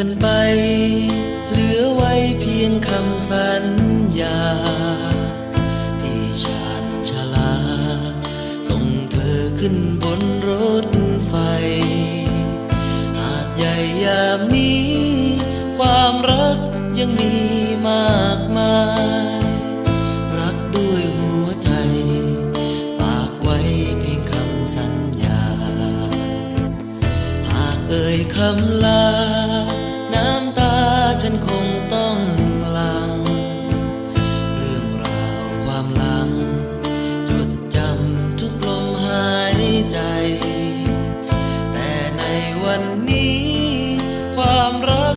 ກັນໄປ ເຫຼືອໄວ້ພຽງຄຳສັນຍາ ທີ່ຊານຊາລາ ສົ່ງເທີຂຶ້ນບົນລົດໄຟ ຫາດໃຫຍ່ຍາມນີ້ ຄວາມຮັກຍັງມີມາກມາຍ ຮັກດ້ວຍຫົວໃຈ ຝາກໄວ້ພຽງຄຳສັນຍາ ຫາກເອີ່ຍຄຳ